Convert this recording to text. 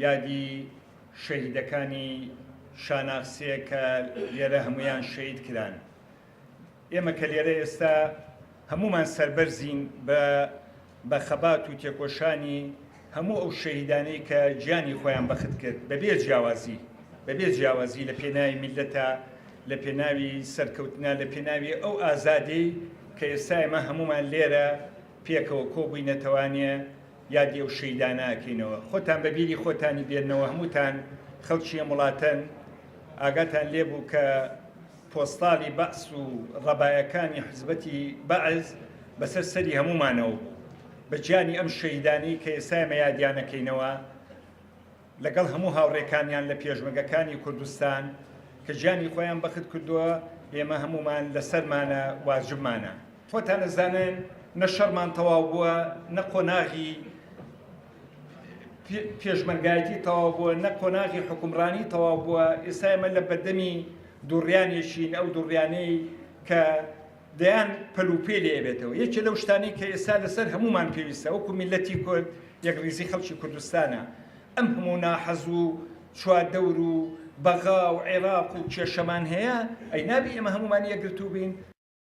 یادی شەهیدەکانی شاناغسێ کە لێرە هەموویان شەهید کران. ئێمە کە لێرە ئێستا هەموومان سەربەرزین بە بە خەبات و تێکۆشانی هەموو ئەو شەهیدانەی کە گیانی خۆیان بەخت کرد بەبێ جیاوازی بەبێ جیاوازی لە پێناوی میللەتە لە پێناوی سەرکەوتنە لە پێناوی ئەو ئازادەی کە ئێستا ئێمە هەموومان لێرە پێکەوە کۆبووینەتەوانێ یادی ئەو شەهیدانە ئەکەینەوە. خۆتان بە بیری خۆتانی بێننەوە هەمووتان خەڵکی ئەم وڵاتەن ئاگاتان لێ بوو کە پۆستاڵی بەعس و ڕەبایەکانی حزبەتی بەعس بەسەر سەری هەموومانەوە بوو بە گیانی ئەم شەهیدانەی کە ئێستا ئێمە یادیانەکەینەوە لەگەڵ هەموو هاوڕێکانیان لە پێشمەگەکانی کوردستان کە گیانی خۆیان بەخت کردووە ئێمە هەموومان لەسەرمانە واجبمانە. خۆتان ئەزانن نە شەڕمان تەواو بووە نە قۆناغی پێشمەرگایەتی تەواو بووە نە قۆناغی حکومڕانی تەواو بووە ئێستا ئێمە لە بەردەمی دووڕیانێکین ئەو دووڕیانەی کە دەیان پەلوپێ لێ بێتەوە یەکێ لەو شتانەی کە ئێستا لەسەر هەمومان پێویستە وەکو میلەتی کورد یەکڕیزی خەڵکی کوردستانە ئەم هەموو ناحەز و چواردەور و بەغا و عێراق و کێشەمان هەیە ئەی نابی ئێمە هەمومان یەکگرتوو بین.